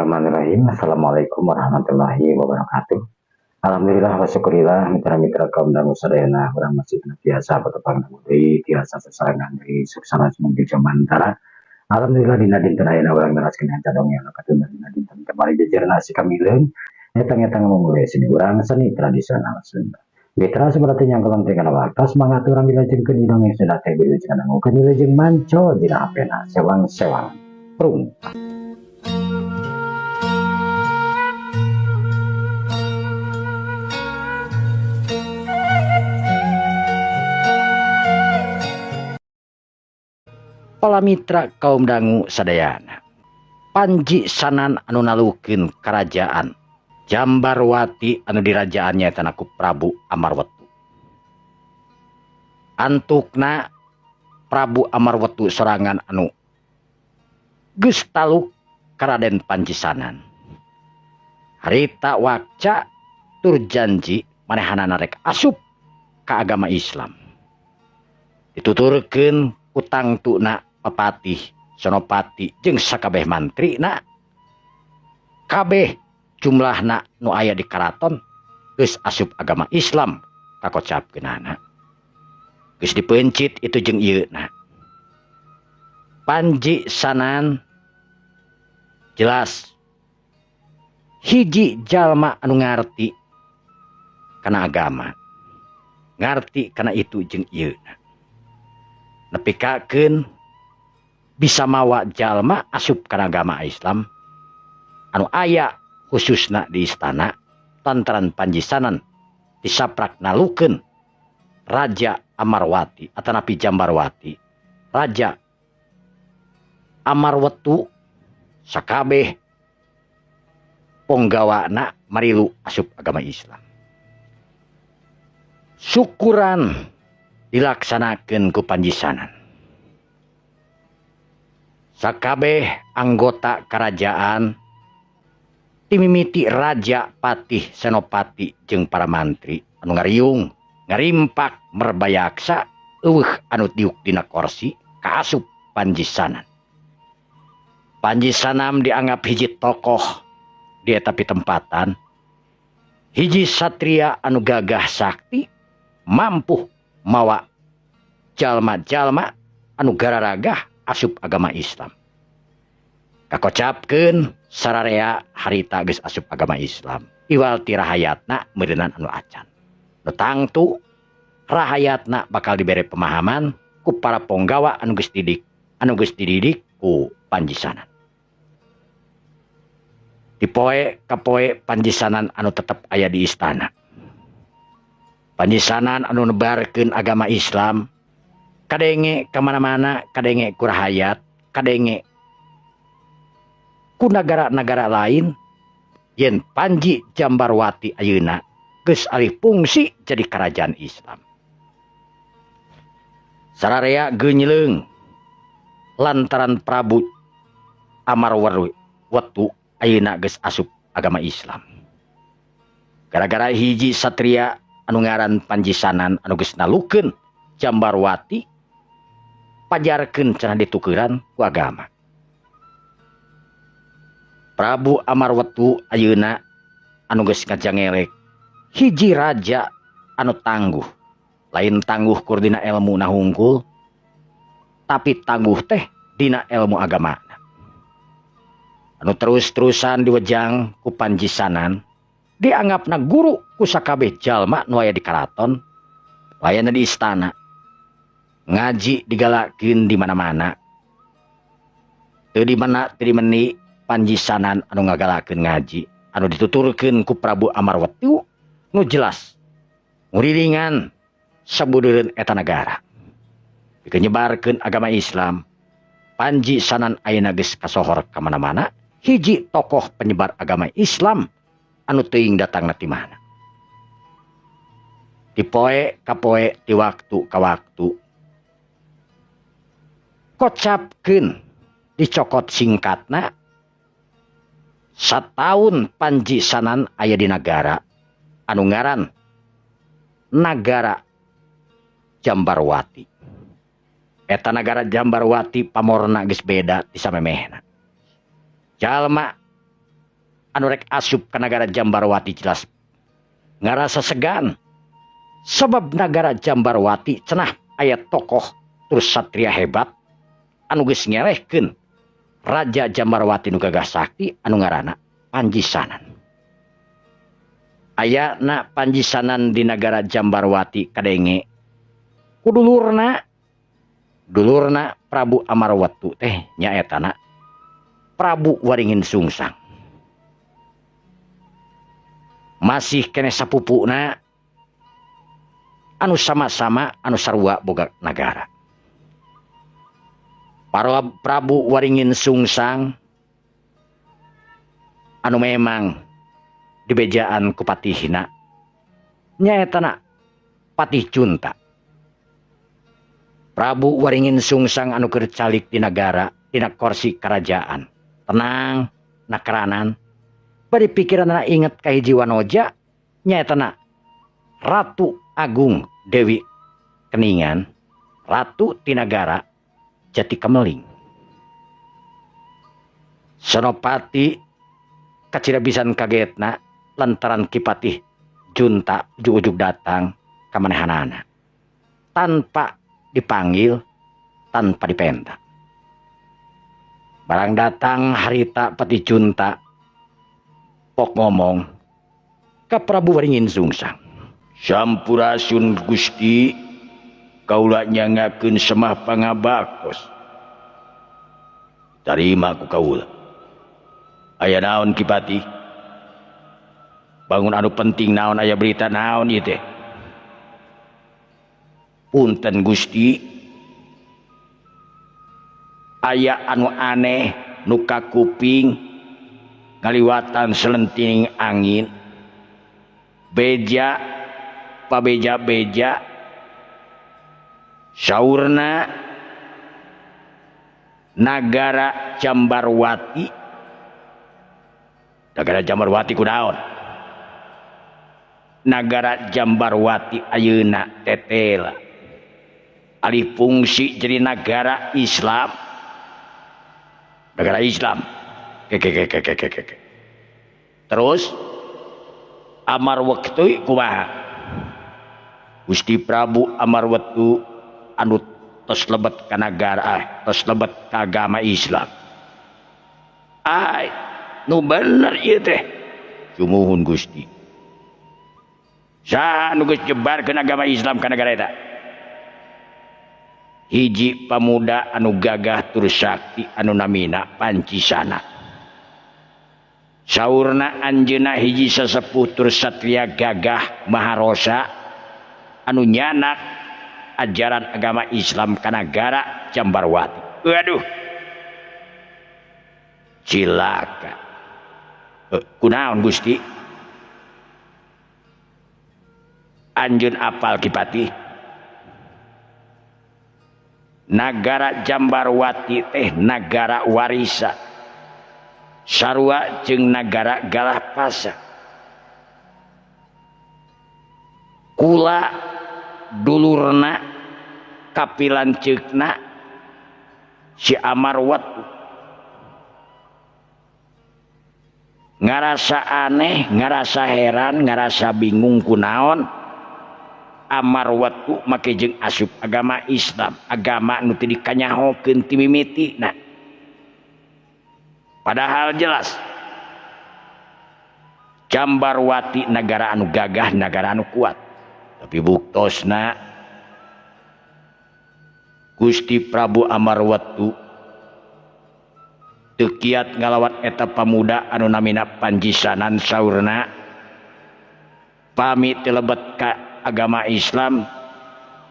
Bismillahirrahmanirrahim. Assalamualaikum warahmatullahi wabarakatuh. Alhamdulillah wa syukurillah, mitra-mitra kaum dangu sadayana, urang masih biasa bertepang dangu deui, tiasa sasarengan deui suksana sumangga jamantara. Alhamdulillah, dina dinten ayeuna urang neraskeun hanca dongeng anu katunda dina dinten kamari. Jejerna si kamileung eta eta ngomong sini urang seni tradisional Sunda. Mitra seperti yang kelenteng kana waktu semangat urang dilajengkeun di dongeng Sunda teh wilujeng dangukeun, wilujeng manco dina hapena sewang-sewang prung. Pala mitra kaum dangu sadayana, Panji Sanan anu nalukeun kerajaan Jambarwati anu dirajaannya eta ku Prabu Amarwetu. Antukna Prabu Amarwetu sorangan anu geus taluk ka Raden Panji Sanan. Harita wakca tur janji manehanana rek asup ka agama Islam. Dituturkeun ku tangtuna Papatih Senopati jeung sakabeh mantrina, kabeh jumlahna nu aya di karaton geus asup agama Islam kakocapkeunana. Geus dipeuncit itu jeung ieuna. Panji Sanan jelas hiji jalma anu ngarti kana agama, ngarti kana itu jeung ieuna. Nepikakeun bisa mawa jalma asup kana agama Islam anu aya khususna di istana lantaran Panji Sanan disaprak nalukeun Raja Amarwati atanapi Jambarwati. Raja Amarwetu sakabeh ponggawana marilu asup agama Islam. Syukuran dilaksanakeun ku Panji Sanan. Sakabeh anggota kerajaan timimiti raja, patih, senopati jeung para mantri anu ngariung ngarimpak merbayaksa eueuh anu diuk dina korsi kaasup Panji Sanan. Panji Sanan dianggap hiji tokoh di eta pitempatan, hiji satria anu gagah sakti, mampu mawa jalma-jalma anu gararagah asup agama Islam. Kakocapkeun sararea harita geus asup agama Islam. Iwal ti rahayatna meureunnan anu acan. Nu tangtu rahayatna bakal dibere pemahaman ku para ponggawa anu geus didik, anu geus dididik ku Panji Sanan. Dipoe kapoe Panji Sanan anu tetep aya di istana. Panji Sanan anu nebarkeun agama Islam kadenge kamana-mana, kadenge ku rahayat, kadenge ku negara-negara lain yen Panji Jambarwati ayeuna geus alih fungsi jadi kerajaan Islam. Sararea geunyeung lantaran Prabu Amarwetu ayeuna geus asup agama Islam. Gara-gara hiji satria anu ngaran Panji Sanan anu geus nalukeun Jambarwati pajarkeun cenah ditukeran ku agama. Prabu Amarwetu ayeuna anu geus ngajangelek hiji raja anu tangguh, lain tangguh kur dina ilmu na hungkul, tapi tangguh teh dina ilmu agama. Anu terus-terusan diwejang ku Panji Sanan dianggapna guru ku sakabeh jalma nu aya di karaton, layana di istana. Ngaji digalakeun di mana-mana. Teu di mana teu dimeni Panji Sanan anu ngagalakeun ngaji anu dituturkeun ku Prabu Amarwetu nu jelas ngurilingan sabudeureun eta nagara. Pikeun nyebarkeun agama Islam, Panji Sanan ayeuna geus kasohor ka mana-mana, hiji tokoh penyebar agama Islam anu teuing datangna ti mana. Dipoe kapoe di waktu ka waktu kocapkeun dicokot singkatna satahun Panji Sanan aya di nagara anu ngaran Nagara Jambarwati. Eta nagara Jambarwati pamorna geus beda ti samemehna. Jalma anu rek asup ka nagara Jambarwati jelas ngarasa segan sebab nagara Jambarwati cenah aya tokoh terus satria hebat anu geus ngelehkeun Raja Jambarwati nu gagah sakti anu ngaranna Panjisanan. Ayana Panjisanan di nagara Jambarwati kadenge ku dulurna Prabu Amarwatu teh nyaetana Prabu Waringin Sungsang. Masih kene sapupuna anu sama-sama anu sarua boga nagara. Para Prabu Waringin Sungsang anu memang dibejaan ku patihna nyaetana Patih Junta. Prabu Waringin Sungsang anu keur calik di nagara dina kursi kerajaan tenang nakeranan bari pikiranna inget ka hiji wanoja nyaetana Ratu Agung Dewi Keningan, Ratu Tinagara Jati Kemeling. Senopati kacida pisan kagetna lantaran Ki Patih Junta ujug-ujug datang ka manehanana tanpa dipanggil, tanpa dipenta. Barang datang harita Patih Junta pok ngomong ka Prabu Waringin Sungsang. Sampurasun Gusti, kaula nyangakeun semah pangabakos. Tarima ku kaula. Aya naon Ki Patih? Bangun anu penting naon, aya berita naon ieu teh? Punten Gusti, aya anu aneh nu kakuping ngaliwatan selentining angin. Beja pabeja-beja saurna nagara Jambarwati. Nagara Jambarwati kunaon? Nagara Jambarwati ayeuna tetela alih fungsi jadi nagara Islam. Negara Islam. Ke. Terus Amar Wektu kumaha? Gusti Prabu Amar Wektu anu tos lebet ka nagara, tos lebet ka agama Islam. Ai, nu bener ieu teh. Sumuhun Gusti. Saha nu geus nyebarkeun agama Islam ka nagara eta? Hiji pamuda anu gagah tur sakti anu namina Pancisana. Saurna anjeunna hiji sasepuh tur satria gagah maharosa anu nyanak ajaran agama Islam ka nagara Jambarwati. Waduh. Cilaka. Kunaon Gusti? Anjeun apal Ki Patih? Nagara Jambarwati teh nagara warisa sarua jeung nagara Galahpasa. Kula dulurna kapilanceukna si Amarwatu ngarasa aneh, ngarasa heran, ngarasa bingung kunaon Amarwatu make jeung asup agama Islam, agama nu teu dikanyahokeun ti mimitina. Padahal jelas Jambarwati nagara anu gagah, nagara anu kuat. Tapi buktosna Gusti Prabu Amarwatu teu kiat ngalawan eta pamuda anu namina Panjisanan. Saurna pami teu lebet ka agama Islam,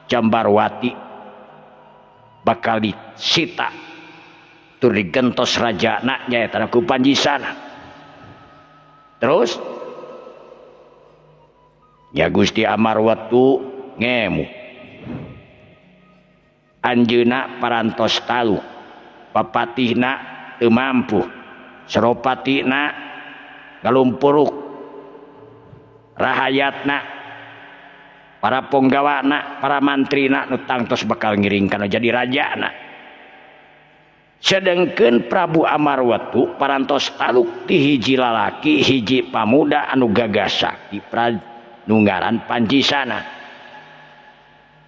Jambarwati bakal disita tur digentos rajana nyaeta ku Panjisanan. Terus ya Gusti Amarwatu ngemu anjeunna parantos taluk, papatihna teu mampu, seropatina ngalumpuruk, rahayatna, para ponggawana, para mantrina nu tangtos bakal ngiring kana jadi rajana. Sedengkeun Prabu Amarwatu parantos taluk ti hiji lalaki hiji pamuda anu gagah sakti nu ngaran Panjisanan.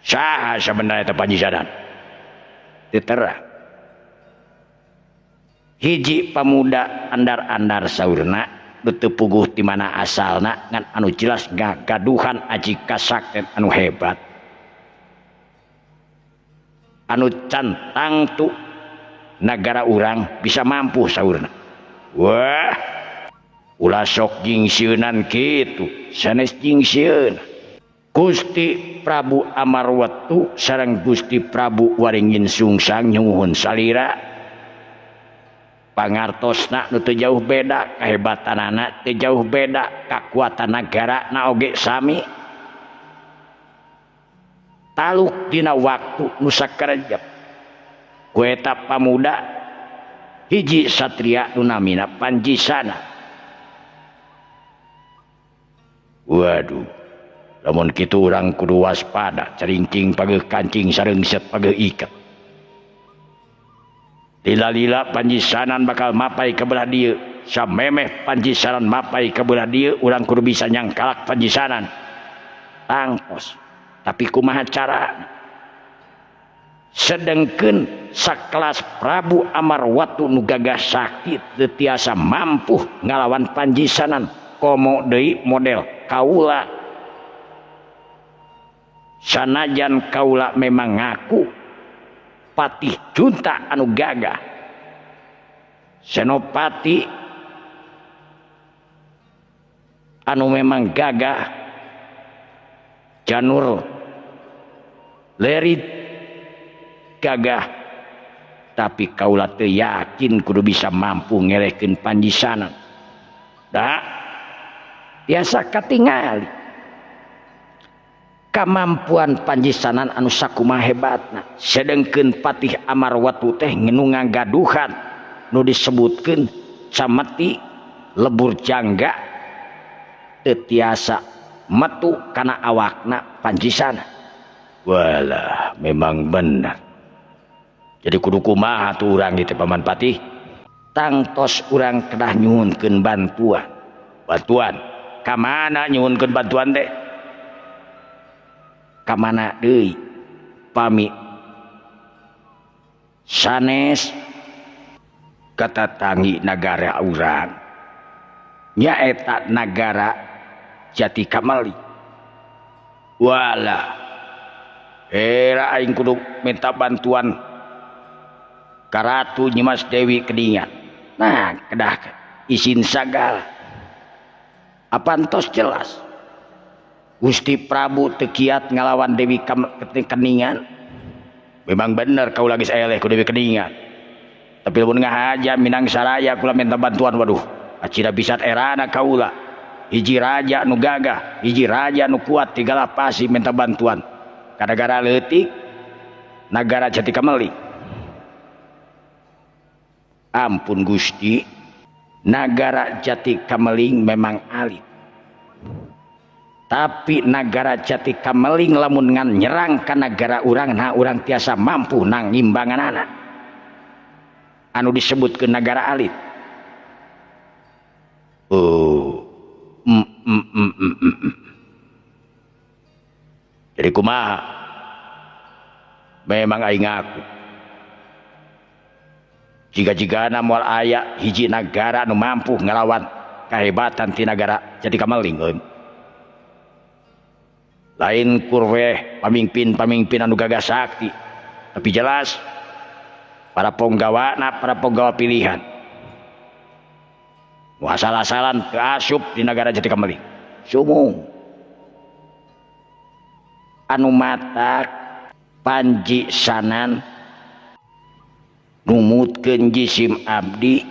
Saha sabenerna eta Panjisanan? Teu terang. Hiji pamuda andar-andar saurna nu teu puguh ti mana asalna ngan anu jelas ngagaduhan aji kasakten anu hebat. Anu can tangtu nagara urang bisa mampu saurna. Wah, ulah sok jingsieunan kitu, sanes jingsieun. Gusti Prabu Amarwatu sareng Gusti Prabu Waringin Sungsang nyuhun salira. Pangartosna nu teu jauh beda, kahebatanana teu jauh beda, kakuatan nagara na oge sami. Taluk dina waktu nu sakerjep. Ku eta pamuda hiji satria nu namina Panjisana. Waduh, lamun kitu urang kudu waspada, ceringking pageuh kancing sareungset pageuh iket. Lila-lila Panjisanan bakal mapai ka belah dieu, samemeh Panjisanan mapai ka belah dieu urang kudu bisa nyangkalak Panjisanan. Tangtos, tapi kumaha carana? Sedengkeun sakelas Prabu Amarwatu nu gagah sakti teu tiasa mampu ngalawan Panjisanan, komo deui model kaula. Sanajan kaula memang ngaku patih junta anu gagah, senopati anu memang gagah, janur lerit gagah, tapi kaula teu yakin kudu bisa mampu ngelehkeun Panjisanan. Da tiasa katingali kamampuan Panjisanan anu sakumaha hebatna. Sedengkeun Patih Amarwatu teh nu ngagaduhan nu disebutkeun cameti lebur jangga teu tiasa metu kana awakna Panjisanan. Walah, memang benar. Jadi kudu kumaha tuh urang gitu Paman Patih? Tangtos urang kedah nyuhunkeun bantuan. Bantuan? Ka mana nyuhunkeun bantuan teh? Ka mana deui? Pami sanes katatangi nagara urang. Nyaeta nagara Jati Kamali. Walah, era aing kudu minta bantuan ka Ratu Nyimas Dewi Keningan. Nah, kedah izin sagala. Apan tos jelas Gusti Prabu teu kiat ngalawan Dewi Keningan. Memang bener kaula geus eleh ku Dewi Keningan. Tapi lamun ngahaja Minang Saraya kula minta bantuan, waduh, acira bisa erana kaula. Hiji raja nu gagah, hiji raja nu kuat tigala pasi minta bantuan. Kadagara leutik nagara Jati Kameli. Ampun Gusti, nagara Jati Kameling memang alit. Tapi nagara Jati Kameling lamun ngan nyerang ka nagara urang, nah urang tiasa mampu nang ngimbanganana. Anu disebut ke nagara alit. Oh. Jadi kumaha? Memang aing ngaku. Jika-jigana moal aya hiji nagara nu mampu ngelawan kahebatan ti nagara Jati Kameling euy. Lain kurweh pamimpin-pamimpin anu gagah sakti, tapi jelas para ponggawana, para ponggawa pilihan. Nu asal-asalan teu asup di nagara Jati Kameling. Sumung anu matak Panjisanan numutkeun jisim abdi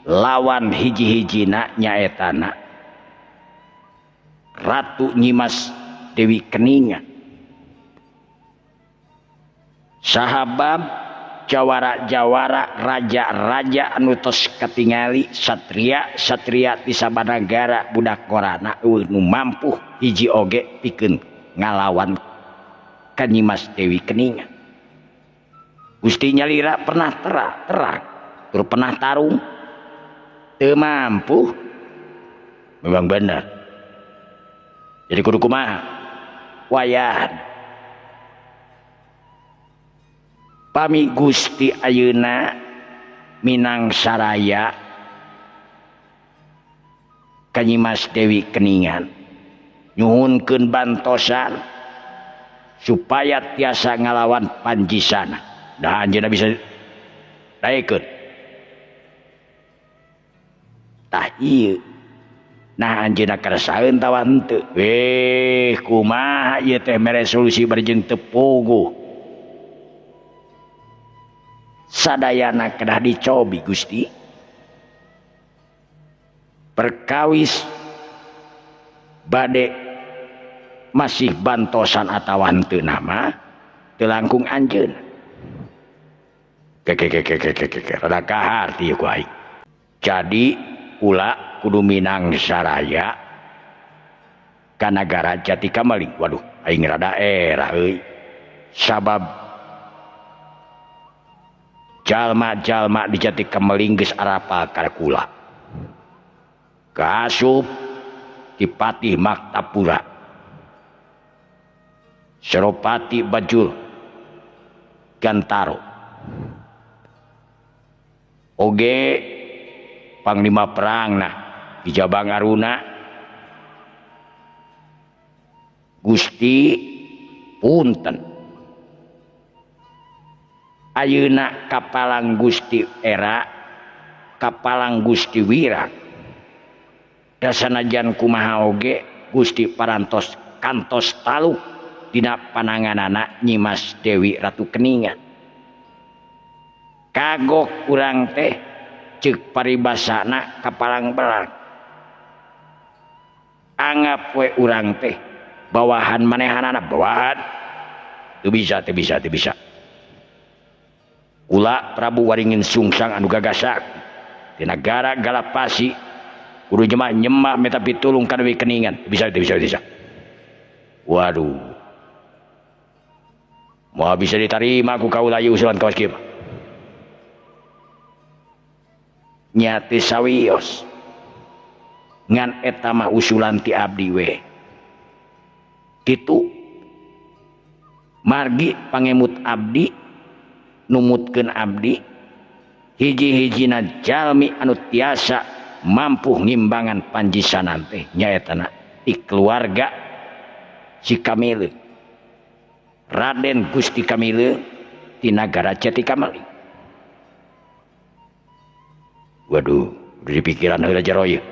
lawan hiji-hijina nyaetana Ratu Nyimas Dewi Keningan. Sahabab jawara-jawara raja-raja anu tos katingali satria-satria ti sabanagara budak korana eueuh nu mampu hiji oge pikeun ngalawan ka Nyimas Dewi Keningan. Gusti nyalira pernah terang tur pernah tarung teu mampu. Memang benar. Jadi kudu kumaha? Wayan. Pami Gusti ayeuna Minang Saraya ka Nyimas Dewi Keningan nyuhunkeun bantosan supaya tiasa ngalawan Panjisana. Dah anjeunna bisa daekeun. Tah ieu nah anjeunna keresaeun tawa henteu. Weh kumaha ieu teh mere solusi bari jeung teu puguh. Sadayana kedah dicobi Gusti. Perkawis bade masih bantosan atawa henteu nama teu langkung anjeun. Ke rada kaharti ku aing. Jadi kula kudu Minang Saraya ka nagara Jati Kameling. Waduh aing rada era euy. Sabab jalma-jalma di Jati Kameling geus arapal ka kula. Kaasup ti Patih Maktapura, Seropati Bajul Gantaro, oge Panglima Perang nah di Jabang Aruna Gusti punten ayeuna kapalang Gusti era kapalang Gusti Wirang dasanajan kumaha oge Gusti parantos kantos taluk dina pananganana Nyimas Dewi Ratu Keningan. Kagok urang teh ceuk paribasana kapalang belang. Anggap we urang teh bawahan manehanana bawahan. Teu bisa teu bisa teu bisa. Kula Prabu Waringin Sungsang anu gagasak di nagara Galapasi kudu jemah nyemah minta pitulung ka Dewi Keningan. Bisa teu bisa bisa. Waduh. Moal bisa diterima ku kaula ieu usulan kawas kieu. Nya teu sawios. Ngan eta mah usulan ti abdi we. Kitu margi pangemut abdi numutkeun abdi hiji-hijina jalmi anu tiasa mampu ngimbangan Panjisanan teh nyaetana ti keluarga si Kamile Raden Gusti Kamile ti nagara Jati Kameling. Waduh, udah dipikiran heula jero ieu.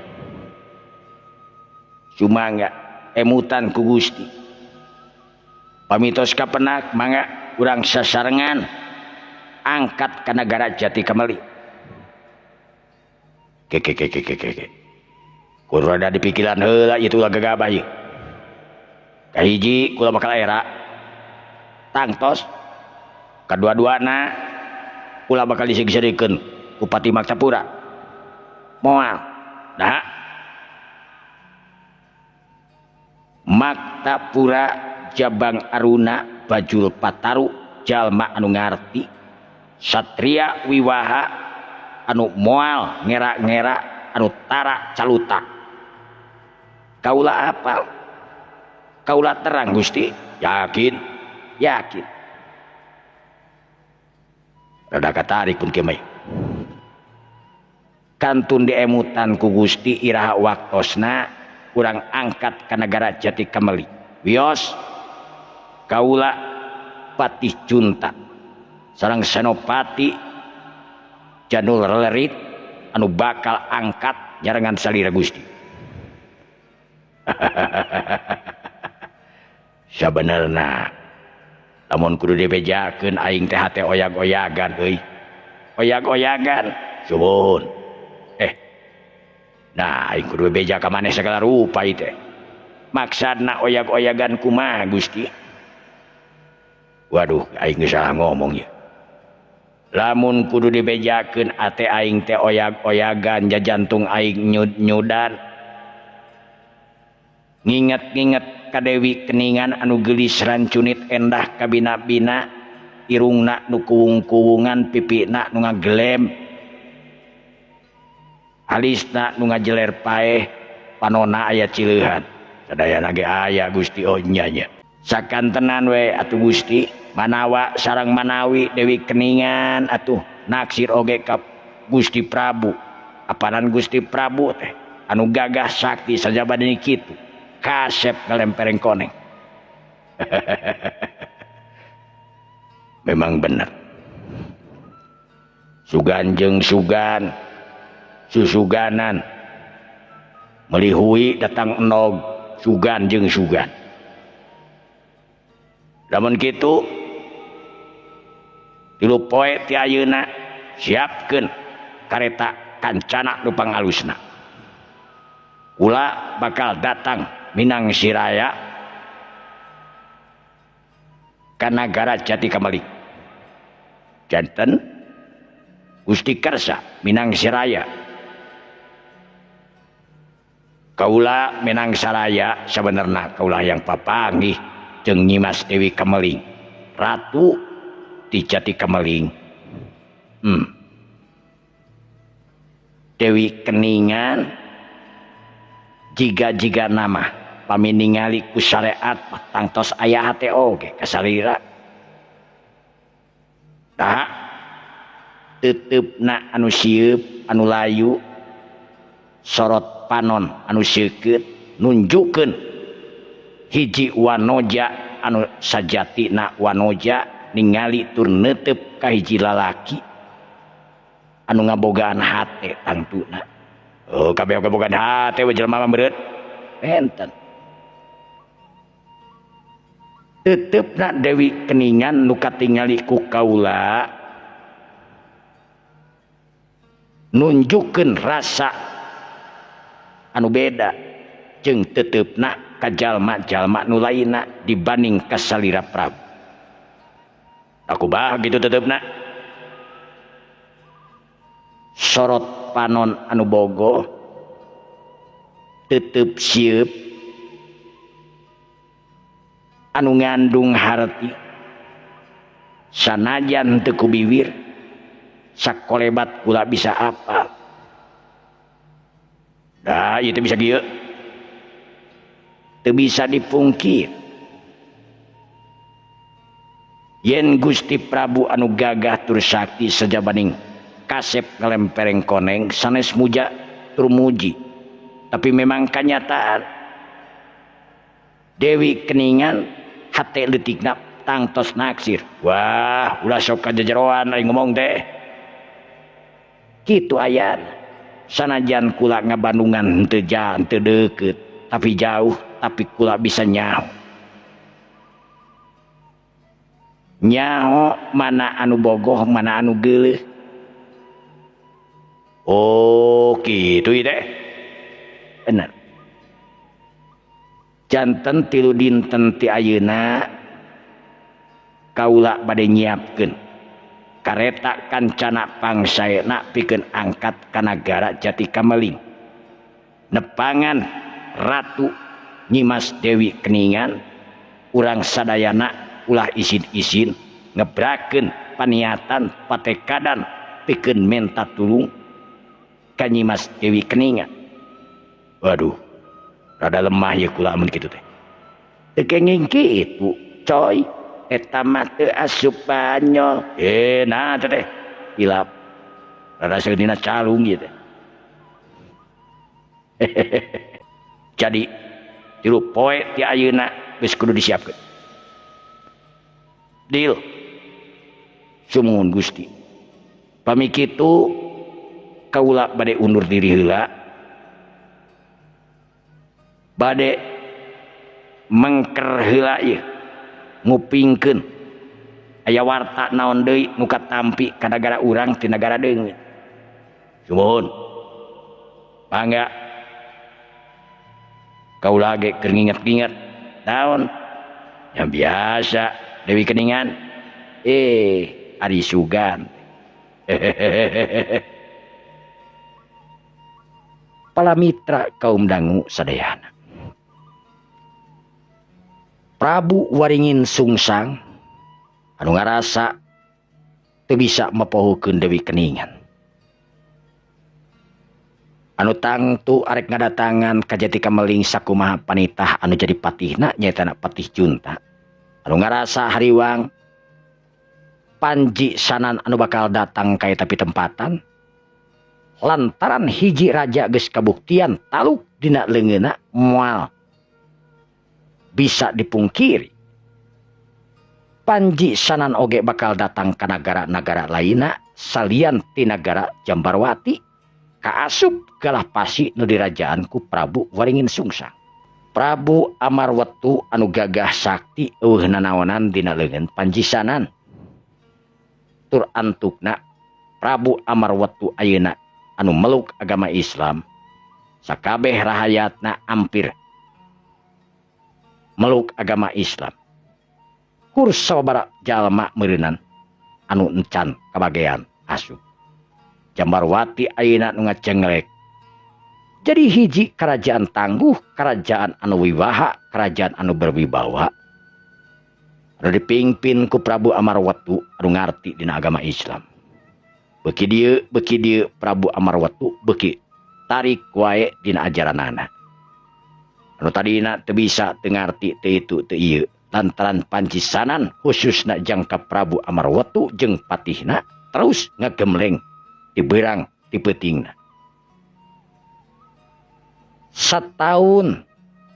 Sumangga emutan ku Gusti. Pamitos kapenak mangga urang sasarengan angkat ka nagara Jati Kameling. Ke ke ke ke ke ke. Kudu rada dipikiran heula ieu ulah gagabah ieu. Kahiji kula bakal era tangtos kadua-duana kula bakal disegserikeun ku Patih Maktapura. Moal nah Maktapura Jabang Aruna Bajul Pataru jalma anu ngarti satria wiwaha anu moal ngera-ngera anu tara calutak. Kaula apal kaula terang Gusti. Yakin yakin. Rada katarik pun kieu. Kantun diemutan ku Gusti iraha waktosna urang angkat ka nagara Jati Kameli. Wios kaula Patih Junta sareng Senopati Janul Lerit anu bakal angkat nyarengan salira Gusti. Sabenerna lamun kudu dibejakeun aing teh hate oyag-oyagan euy. Oyag-oyagan suhun. Nah, aing kudu beja ka maneh sagala rupa ieu teh. Maksudna oyag-oyagan kumaha Gusti? Waduh, aing geus salah ngomong ieu. Lamun kudu dibejakeun ate aing teh oyag-oyagan jajantung aing nyud-nyudan. Nginget-nginget ka Dewi Keningan anu geulis rancunit endah kabina-bina. Irungna nu kuwung-kuwungan, pipina nu ngagelem, alisna nu ngajeler paeh, panona aya cileuhan. Sadayana ge aya Gusti, oh nya nya. Sakantenan we atuh Gusti, Manawa sareng Manawi Dewi Keningan atuh naksir oge ka Gusti Prabu. Apanan Gusti Prabu teh anu gagah sakti sajabadini kitu, kasep ngalempereng koneng. Memang bener. Sugan jeung sugan, susuganan melihui datang enog sugan jeung sugan. Lamun kitu 3 poe ti ayeuna siapkeun kareta kancana nu pangalusna. Kula bakal datang Minang Siraya ka nagara Jati Kameling. Janten Gusti Kersa Minang Siraya. Kaula Minang Saraya sabenerna kaula yang papanggih jeung Nyimas Dewi Kameling, ratu di Jati Kameling. Dewi Keningan jiga-jiga nama pami ningali ku syariat tangtos aya hate oge kasalira. Tah teuteup-na anu sieup anu layu, sorot panon anu seukeut nunjukkeun hiji wanoja anu sajatina wanoja ningali tur neuteup ka hiji lalaki anu ngabogaan hate tangtuna. Oh, kabeh ngabogaan hate we jelema mah beureut. Benten. Teuteup-na Dewi Keningan nu katingali ku kaula nunjukkeun rasa anu beda jeung teuteup-na ka jalma-jalma nu lainna dibanding ka salira Prabu. Aku bah gitu teuteup-na. Sorot panon anu bogoh tetep sieup anu ngandung harti sanajan teu kubiwir sakolebat kula bisa apal. Dah ieu teh bisa kieu, teu bisa dipungkir yen Gusti Prabu anu gagah tur sakti sajabaning kasep ngalempereng koneng sanes muja tur muji, tapi memang kanyataan Dewi Keningan hate leutikna tangtos naksir. Wah, ulah sok kajejeroan aing ngomong teh. Kitu ayana. Sanajan kula ngabandungan henteu henteu deukeut, tapi jauh, tapi kula bisa nyaho. Nyaho mana anu bogoh, mana anu geuleuh. Oh, kitu ieu teh. Bener. Janten 3 dinten ti ayeuna kaula bade nyiapkeun kareta kancana pangsaena pikeun angkat ka nagara Jati Kameling. Nepangan Ratu Nyimas Dewi Keningan urang sadayana ulah isin-isin ngebrakeun paniatan patekadan pikeun menta tulung ka Nyimas Dewi Keningan. Waduh, rada lemah ya kula amun kitu teh. Teu kenging kitu, coy. Eta mah teu asup banyol. Nah teh teh. Hilap. Rada seudina calung ieu teh. Jadi 3 poe ti ayeuna geus kudu disiapkeun. Deal. Sumuhun Gusti. Pami kitu kaula bade undur diri heula. Bade mengker heula ieu ngupingkeun aya warta naon deui nu katampi ka nagara urang ti nagara deungit. Sumuhun. Mangga. Kaula ge keur nginget-nginget naon yang biasa Dewi Keningan ari sugan. Palamitra kaum dangu sadayana. Prabu Waringin Sungsang Anu ngarasa teu bisa mepohokeun Dewi Keningan. Anu tangtu arek ngadatangan ka Jati Kameling sakumaha panitah anu jadi patihna nyaeta Patih Junta. Anu ngarasa hariwang Panji Sanan anu bakal datang ka eta pitempatan lantaran hiji raja geus kabuktian taluk dina leungeunna moal bisa dipungkiri. Panji Sanan oge bakal datang ka nagara-nagara lainna salian ti nagara Jambarwati kaasup galah pasi nu dirajaan ku Prabu Waringin Sungsang. Prabu Amarwetu anu gagah sakti eueuh nanaonan dina leungeun Panji Sanan. Tur antukna Prabu Amarwetu ayeuna anu meluk agama Islam sakabeh rahayatna ampir meluk agama Islam. Kur sababaraha jalma meureunan anu encan kabagean asup. Jambarwati ayeuna nu ngacenglek jadi hiji kerajaan tangguh, kerajaan anu wiwaha, kerajaan anu berwibawa anu dipimpin ku Prabu Amarwetu anu ngarti dina agama Islam. Beuki dieu Prabu Amarwetu beuki tarik wae dina ajaranana. Anu tadina teu bisa teu ngarti teu itu teu ieu lantaran Panji Sanan khususna jangka Prabu Amarwetu jeung patihna terus ngagemleng ti beurang ti peutingna. Sataun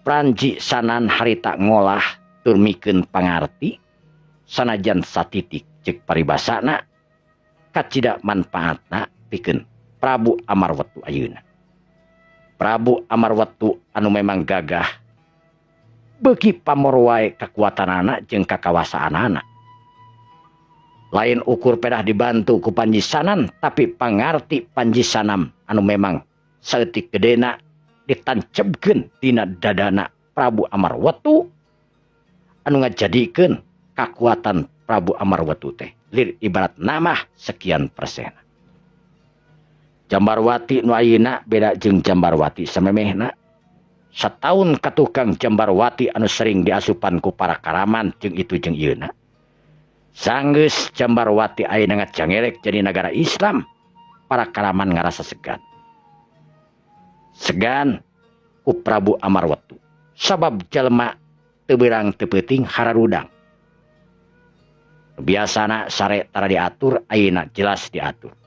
Panji Sanan harita ngolah tur mikeun pangarti sanajan satitik ceuk paribasana kacida manfaatna pikeun Prabu Amarwetu ayeuna. Prabu Amarwetu anu memang gagah beuki pamor wae kakuatanana jeung kakawasaanana. Lain ukur pedah dibantu ku Panji Sanan tapi pangarti Panji Sanan anu memang saeutik gedena ditancebkeun dina dadana Prabu Amarwetu anu ngajadikeun kakuatan Prabu Amarwetu teh lir ibarat namah sekian persen. Jambarwati nu ayeuna beda jeung Jambarwati samemehna. Sataun katukang Jambarwati anu sering diasupan ku para karaman jeung itu jeung ieuna. Sanggeus Jambarwati ayeuna ngacangelek jadi nagara Islam, para karaman ngarasa segan. Segan ku Prabu Amarwetu sabab jelema teu beurang teu peuting hararudang. Biasana sare tara diatur ayeuna jelas diatur.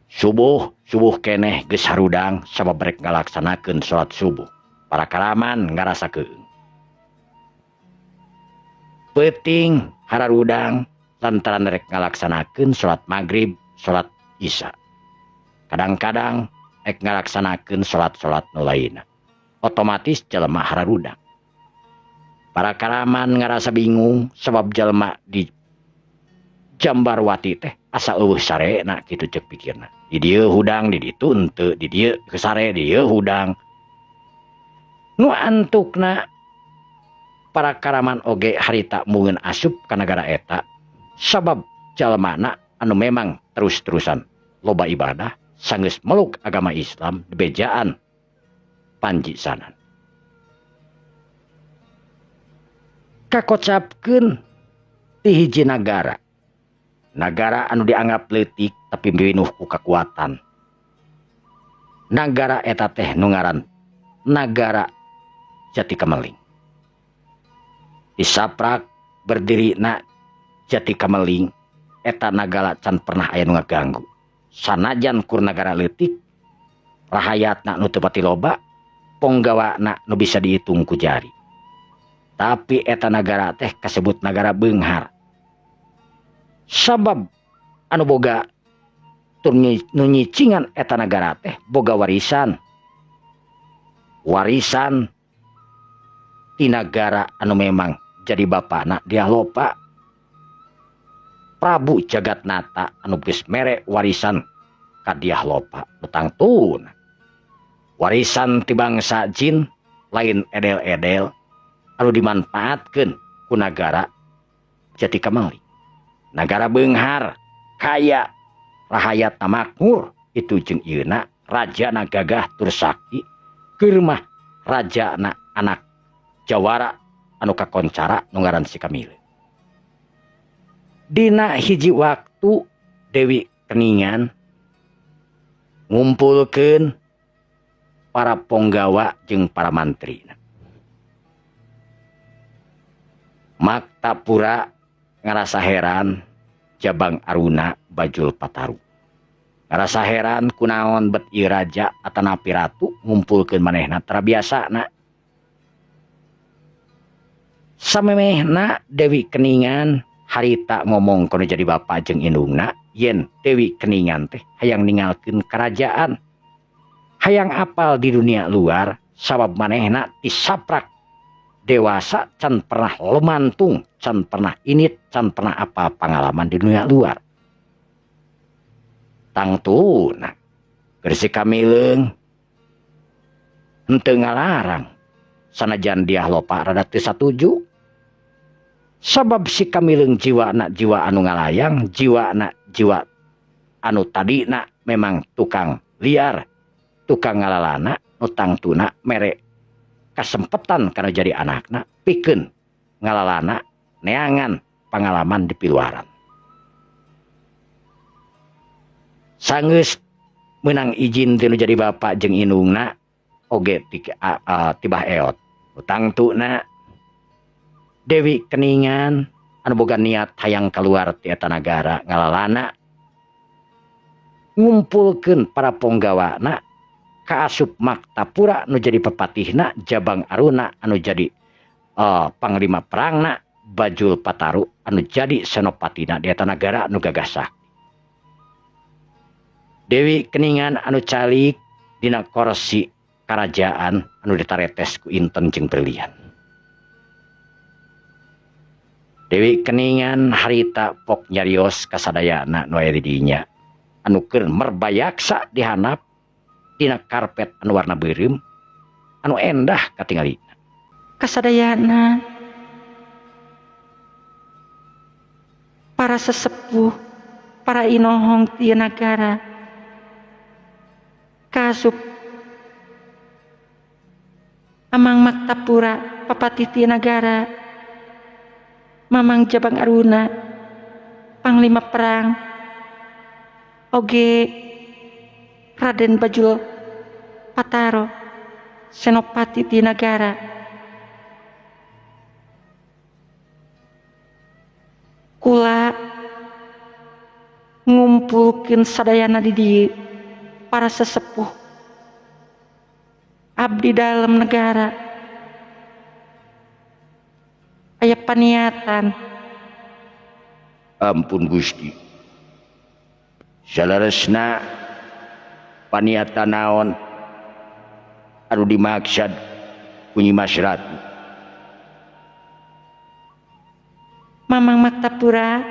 Subuh keneh geus harudang sabab rek ngalaksanakeun salat subuh. Para karaman ngarasa keung. Peuting hararudang lantaran rek ngalaksanakeun salat maghrib, salat isya. Kadang-kadang rek ngalaksanakeun salat-salat nu lainna. Otomatis jelema hararudang. Para karaman ngarasa bingung sabab jelema di Jambarwati teh asa eueuh sarena kitu ceuk pikirna. Di dieu hudang, di ditu henteu, di dieu sare, di dieu hudang. Nu antukna para karaman oge harita mungeun asup ka nagara eta sabab jalmana anu memang terus-terusan loba ibadah sanggeus meluk agama Islam bejaan Panji Sanan. Kakocapkeun ti hiji nagara. Nagara anu dianggap leutik tapi pinuh ku kakuatan. Nagara eta teh nu ngaran Nagara Jati Kameling. Disaprak berdirina Jati Kameling eta nagara can pernah aya nu ngaganggu. Sanajan kur nagara leutik, rahayatna nu teu pati loba, ponggawana nu bisa dihitung ku jari. Tapi eta nagara teh kasebut nagara beunghar. Sabab anu boga tur nu nyicingan eta nagara teh boga warisan. Warisan ti nagara anu memang jadi bapana dia lopa. Prabu Jagatnata anu geus mere warisan ka Dyah Lopa nu tangtuna. Warisan ti bangsa jin lain edel-edel anu dimanfaatkeun ku nagara Jati Kameling. Nagara beunghar, kaya, rahayatna makmur, itu jeung ieuna rajana gagah tur sakti, keur mah rajana anak jawara anu kakoncara nu ngaran si Kamile. Dina hiji waktu Dewi Keningan ngumpulkeun para ponggawa jeung para mantri. Maktapura ngarasa heran Jabang Aruna Bajul Pataru. Ngarasa heran kunaon bet ieu raja atanapi ratu ngumpulkeun manehna tara biasana. Samemehna Dewi Keningan harita ngomong kono jadi bapa jeung indungna yen Dewi Keningan teh hayang ninggalkeun kerajaan, hayang apal di dunia luar sabab manehna tisaprak dewasa can pernah lemantung, can pernah init, can pernah apa pengalaman di dunia luar. Tangtuna keur si Kamileung henteu ngalarang sanajan dia lopa rada teu satuju. Sabab si Kamileung jiwana jiwa anu ngalayang, jiwana jiwa anu tadina memang tukang liar, tukang ngalalana, nu tangtuna mere kasempetan kana jadi anakna pikeun ngalalana neangan pengalaman di piluaran. Sanggeus meunang izin tinu jadi bapak jeung indungna oge tibah eot. Tangtuna Dewi Keningan anu boga niat hayang keluar ti eta nagara ngalalana ngumpulkeun para ponggawana kaasup Maktapura nu jadi pepatihna, Jabang Aruna anu jadi panglima perangna, Bajul Pataru anu jadi senopatina di eta nagara nu gagah sakti. Dewi Keningan anu calik dina korsi karajaan anu ditaretes ku inten jeung berlian. Dewi Keningan harita pok nyarios kasadayana nu aya di dinya anu keur merbayaksa dihanap dina karpet anu warna beureum anu endah katingalina. Kasadayana para sesepuh, para inohong ti nagara kasup Amang Maktapura papatih ti nagara, Mamang Jabang Aruna panglima perang, oge Raden Bajul Pataro senopati ti nagara. Kula ngumpulkeun sadayana di dieu para sesepuh abdi dalam negara aya paniatan. Ampun Gusti, saleresna paniatan naon anu dimaksad ku Nyi Mas Ratu? Mamang Maktapura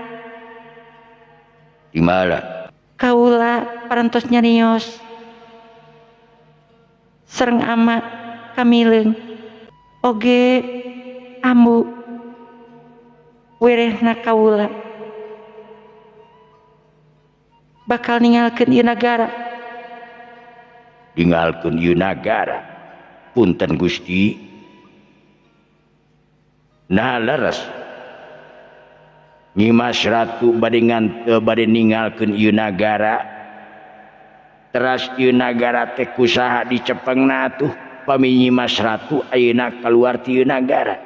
di mana? Kaula parantos nyarios sareng ama Kamileung oge ambu werehna kaula bakal ninggalkeun ieu nagara. Ninggalkeun ieu nagara? Punten Gusti, nah leres Nyi Mas Ratu bade bade ninggalkeun ieu nagara. Teras ieu nagara teh kusaha dicepengna atuh pami Nyi Mas Ratu ayeuna kaluar ti ieu nagara.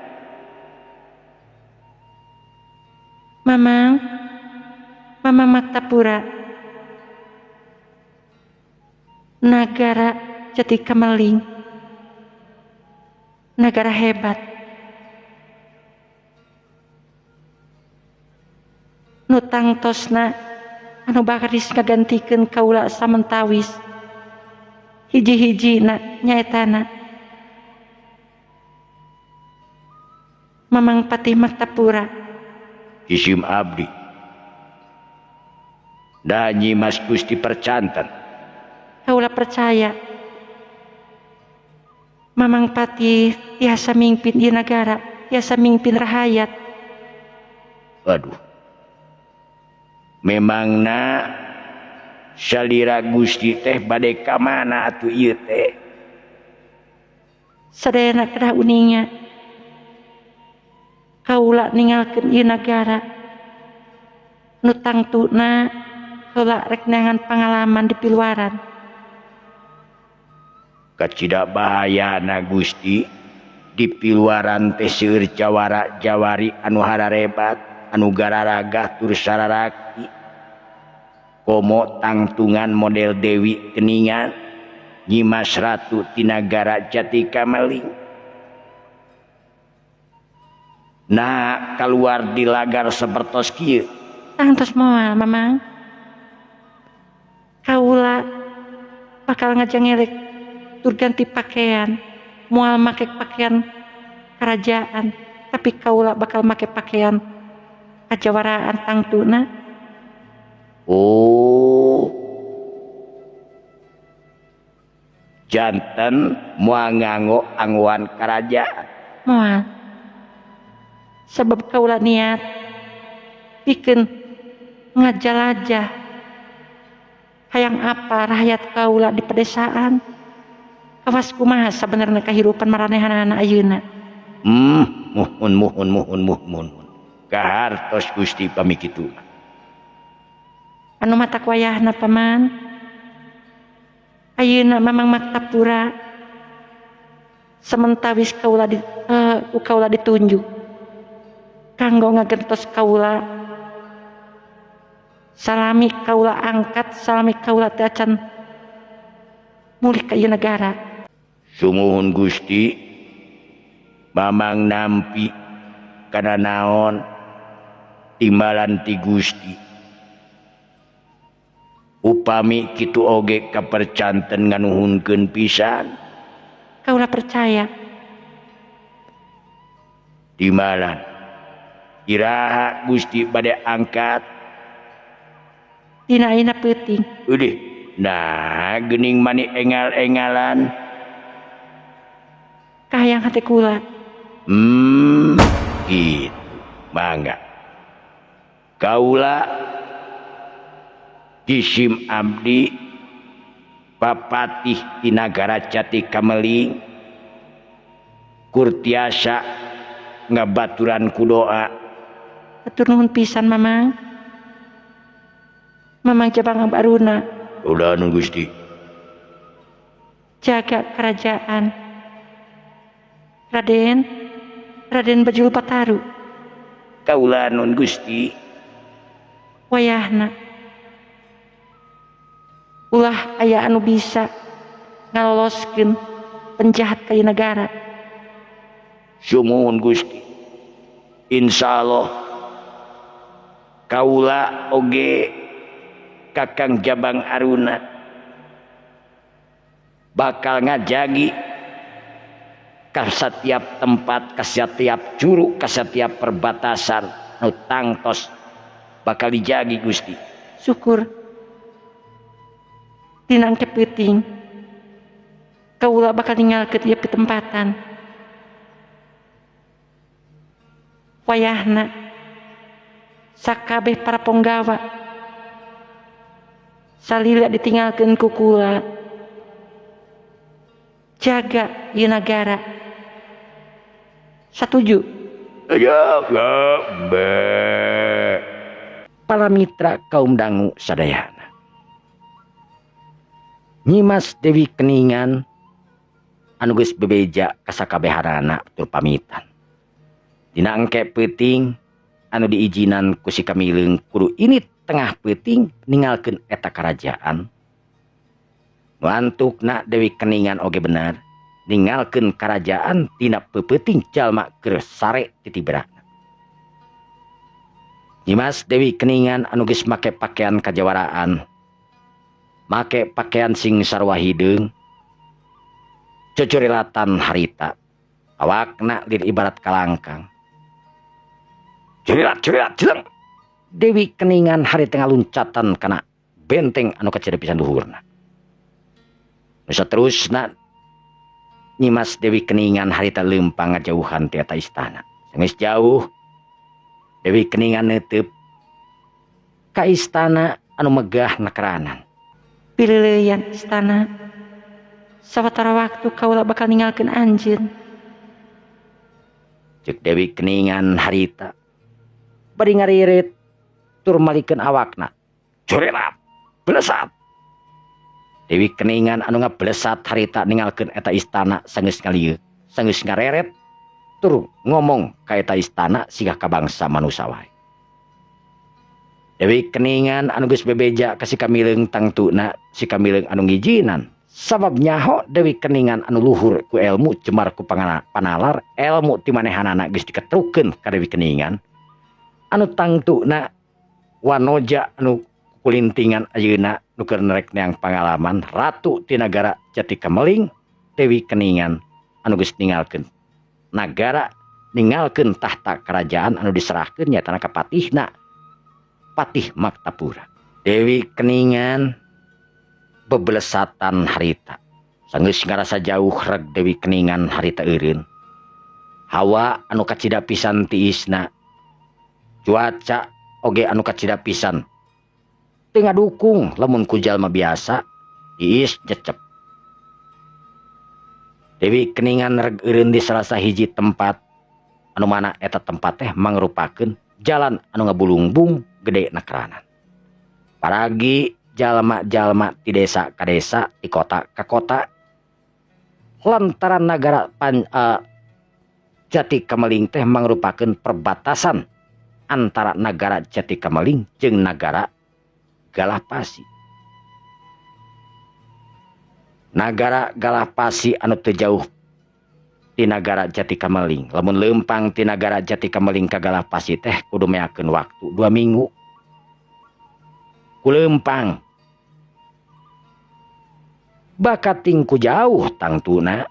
Mamang, Mamang Maktapura, nagara jadi kameling, nagara hebat. Nu tangtosna anu bakaris ngagantikeun kaula samentawis hiji-hijina nyaetana Mamang Patih Maktapura. Isim abdi da Nyi Mas Gusti percanten. Kaula percaya Mamang Patih tiasa mingpin ieu nagara, tiasa mingpin rahayat. Aduh, memangna salira Gusti teh bade ka mana atuh ieu teh? Sadayana kedah uninga kaula ninggalkeun ieu nagara Nu tangtuna kaula rek neangan pangalaman di piluaran. Kacida bahayana Gusti di piluaran teh seueur jawara jawari anu hararebat anu gararagah tur sararaki. Komo tangtungan model Dewi Keningan Nyimas Ratu Tinagara Jati Kameling. Nah keluar di lagar sapertos kieu. Tangtos moal Mamang. Kaula bakal ngajangelek tur ganti pakaian, moal make pakaian kerajaan, tapi kaula bakal make pakaian kajawaraan tangtuna. Oh, janten moal nganggo anggoan kerajaan. Moal. Sebab kaula niat pikeun ngajalajah hayang apa rakyat kaula di pedesaan. Kawas kumaha sabenerna kahirupan maranehanana ayeuna. Muhun muhun muhun muhun. Kahartos Gusti pami kitu. Anu matak wayahna paman. Ayeuna Mamang Martapura sementawis kaula di kaula ditunjuk kanggo ngagentos kaula. Salami kaula angkat, salami kaula teh acan mulih ka ieu nagara. Sumuhun Gusti, Mamang nampi kana naon timbalan ti Gusti. Upami kitu oge kapercanten nganuhunkeun pisan. Kaula percaya. Timbalan iraha Gusti bade angkat. Dina ayeuna peuting. Udah, nah geuning mani engal-engalan. Kahayang hate kula. Gitu. Mangga. Kaula Jisim Abdi Papatih di Nagara Jati Kameling kurtiasa ngabaturan ku doa. Hatur nuhun pisan Mamang. Mamang Jabang Baruna. Udah nun Gusti. Jaga kerajaan. Raden, Raden Bajul Pataru. Kaula nun Gusti. Wayahna. Ulah aya anu bisa ngaloloskeun penjahat ka ieu nagara. Sumuhun Gusti. Insyaallah kaula oge Kakang Jabang Aruna bakal ngajagi ka setiap tempat, ka setiap juru, ka setiap perbatasan nu tangtos bakal dijagi Gusti. Syukur dina engke peuting kaula bakal ninggalkeun ieu pitempatan. Wayahna sakabeh para ponggawa salila ditinggalkeun ku kula. Jaga ieu nagara. Satuju. Ya, be. Para mitra kaum dangu sadayana. Nyimas Dewi Keningan anu geus bebeja ka sakabehanana tur pamitan. Dina engke peuting anu diizinan ku si Kamileung kudu ini tengah peuting ninggalkeun eta karajaan. Nu antukna Dewi Keningan oge bener ninggalkeun karajaan tina peupeting jalma keur sare titibrana. Nyimas Dewi Keningan anu geus make pakaian kajawaraan, make pakaian sing sarua hideung, cocorilatan harita, awakna lir ibarat kalangkang. Curilat curilat cileng. Dewi Keningan hari tengah luncatan kana benteng anu kacida pisan luhurna. Nu saterusna Nyimas Dewi Keningan harita leumpang ngajauhan ti eta istana. Sanggeus jauh Dewi Keningan neuteup ka istana anu megah nakeranan. Pileuleyan istana. Sawatara waktu kaula bakal ninggalkeun anjeun. Ceuk Dewi Keningan harita bari ngaririt tur malikeun awakna. Corelat, belesat. Dewi Keningan anu ngablesat harita ningalkeun eta istana sanggeus ngalieuk, sanggeus ngareret tur ngomong ka eta istana siga ka bangsa manusa wae. Dewi Keningan anu geus bebeja ka si Kamileung tangtuna si Kamileung anu ngijinan. Sabab nyaho Dewi Keningan anu luhur ku ilmu jemar ku panalar ilmu ti manehanana geus diketrukeun ka Dewi Keningan. Anu tangtuna wanoja anu kulintingan ayeuna nu keur nerek neang pangalaman ratu ti nagara Jati Kameling Dewi Keningan anu geus ninggalkeun nagara ninggalkeun tahta kerajaan anu diserahkeun nyaetana ka patihna Patih Maktapura. Dewi Keningan bebelesatan harita. Sanggeus ngarasa jauh reg Dewi Keningan harita eureun. Hawa anu kacida pisan tiisna. Cuaca oge anu kacida pisan. Teu ngadukung lamun ku jalma biasa tiis cecep. Dewi Keningan reg eureun di salah sahiji tempat anu mana eta tempat teh mangrupakeun jalan anu ngabulungbung gede nakeranan. Paragi jalma-jalma ti desa ka desa, ti kota ka kota, lantaran nagara Jati Kameling teh mangrupakeun perbatasan antara nagara Jati Kameling jeung nagara Galapasi. Nagara Galapasi anu teu jauh ti nagara Jati Kameling. Lamun leumpang ti nagara Jati Kameling ka Galapasi teh kudu meakeun waktu 2 minggu. Ku leumpang bakating ku jauh tangtuna.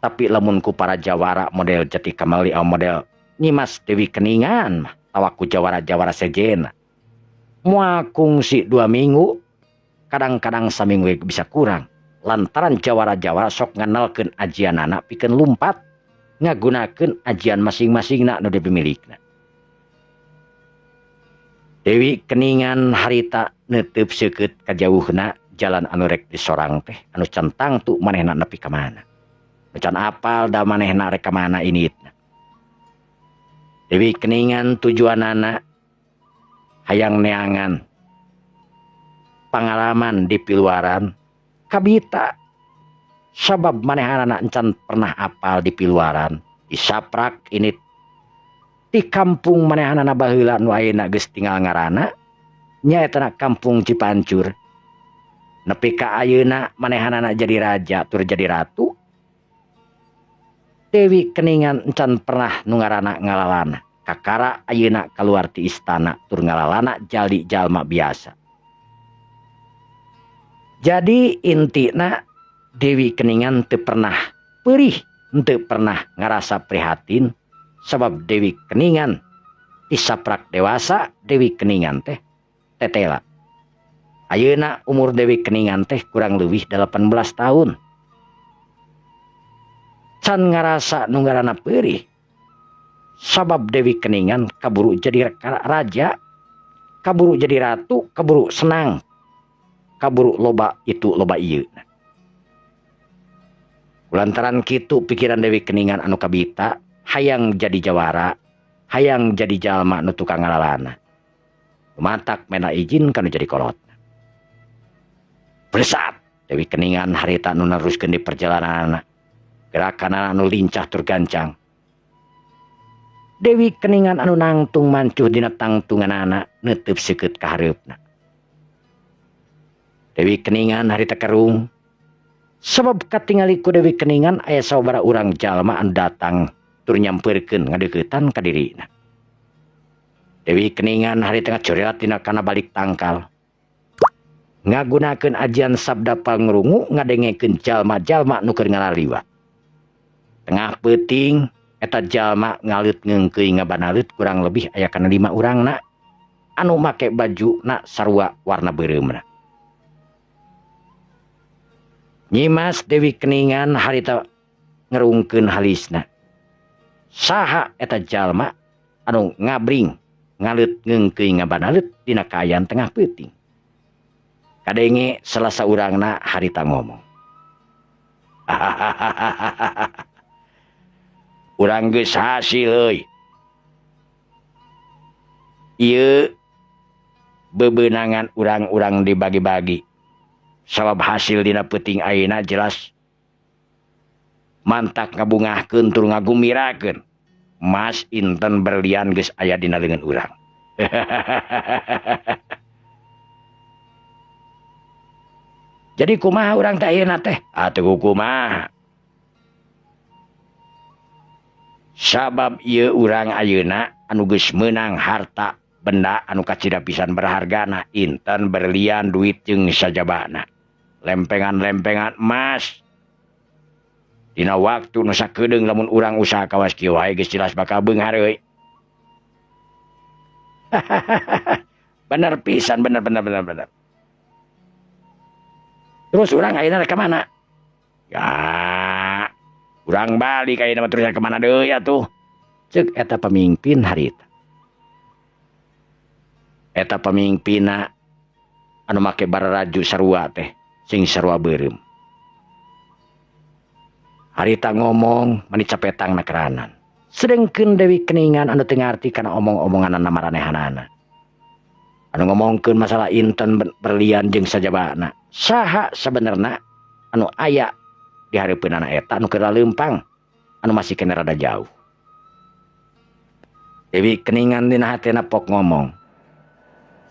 Tapi lamun ku para jawara model Jati Kameling model Nyimas Dewi Keningan mah tawa ku jawara-jawara sejena. Moal kungsi 2 minggu, kadang-kadang saminggu bisa kurang. Lantaran jawara-jawara sok nganalkeun ajianana pikeun lumpat ngagunakeun ajian masing-masingna nu dipimilikna. Dewi Keningan harita neuteup seukeut ka jauhna jalan anu rek disorang teh anu can tangtu manehna nepi ka mana. Nu can apal da manehna rek ka mana initna. Dewi Keningan tujuanana hayang neangan pangalaman di piluaran kabita sabab manehanana encan pernah apal di piluaran disaprak ini di kampung manehanana baheula nu ayeuna geus tinggal ngaranna nyaeta kampung Cipancur. Nepi ka ayeuna manehanana jadi raja tur jadi ratu. Dewi Keningan encan pernah nu ngaranna ngalalana kakara ayeuna kaluar ti istana tur ngalalana jadi jalma biasa. Jadi intina Dewi Keningan teu pernah perih, teu pernah ngarasa prihatin sabab Dewi Keningan disaprak dewasa. Dewi Keningan teh tetela. Ayeuna umur Dewi Keningan teh kurang leuwih 18 tahun. Can ngarasa nu ngaranna perih sabab Dewi Keningan kaburu jadi raja, kaburu jadi ratu, kaburu senang, kaburu loba itu loba ieu. Lantaran kitu pikiran Dewi Keningan anu kabita hayang jadi jawara, hayang jadi jalma nu tukang ngalalana. Matak mena izin kanu jadi kolot. Bersat Dewi Keningan harita nu neruskeun di perjalananana. Gerakan anu lincah tur gancang. Dewi Keningan anu nangtung mancuh dina tangtunganana neuteup seukeut ka hareupna. Dewi Keningan harita kerung sabab katingali ku Dewi Keningan aya sababaraha urang jalma anu datang tur nyampeurkeun ngadeuketan ka dirina. Dewi Keningan harita ngacorelat dina kana balik tangkal. Ngagunakeun ajian sabda pangrungu ngadengekeun jalma-jalma nu keur ngalaliwat. Tengah peuting eta jalma ngaleut ngeungkeuy ngabanalut kurang lebih aya kana 5 urangna anu make baju na sarua warna beureumna. Nyimas Dewi Keningan harita ngerungkeun halisna. Saha eta jalma anu ngabring ngaleut ngeungkeuy ngabanalut dina kaayaan tengah peuting. Kadenge salah saurangna harita ngomong. Urang geus hasil euy. Ieu Bebenangan urang-urang dibagi-bagi. Sabab hasil dina peuting ayeuna jelas mantak ngabungahkeun tur ngagumirakeun. Mas inten berlian geus aya dina leungeun urang. Jadi kumaha urang teh ayeuna teh? Atuh kumaha? Sabab ieu urang ayeuna anu geus meunang harta benda anu kacida pisan berhargana, inten berlian duit jeung sajabana. Lempengan-lempengan emas. Dina waktu nu sakedeung lamun urang usaha kawas kieu wae geus jelas bakal beunghar euy. Bener pisan, bener bener bener bener. Terus urang ayeuna rek ka mana? Ya, urang balik ayeuna mah terus ka mana deui atuh? Ceuk eta pamimpin harita. Eta pamimpinna anu make bararaju sarua teh, sing sarua beureum. Harita ngomong mani capetang na keranan. Sedengkeun Dewi Keningan anu teu ngarti kana omong-omonganana maranehanana. Anu ngomongkeun masalah inten berlian jeung sajabana. Saha sabenerna anu aya di hareupeunana eta anu keur leumpang anu masih kena rada jauh. Dewi Keningan dina hatena pok ngomong.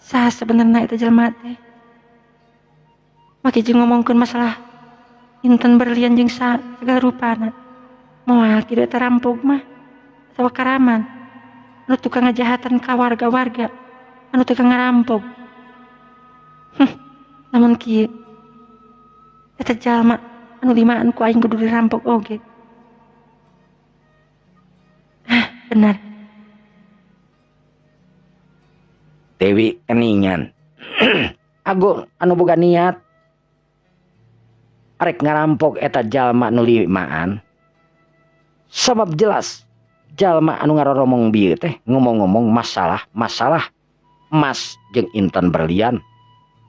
Saha sabenerna eta jelema teh? Make jeung ngomongkeun masalah inten berlian jeung sagala rupana. Moal kitu eta rampog mah atawa karaman anu tukang ngajahatan ka warga-warga anu tukang ngarampog. Namun kieu eta jalma anu limaan ku aing kudu dirampok oge. Ah, benar. Dewi Keningan agung anu boga niat arek ngarampok eta jalma nu limaan. Sabab jelas jalma anu ngaroromong bieu teh ngomong-ngomong masalah-masalah emas jeung intan berlian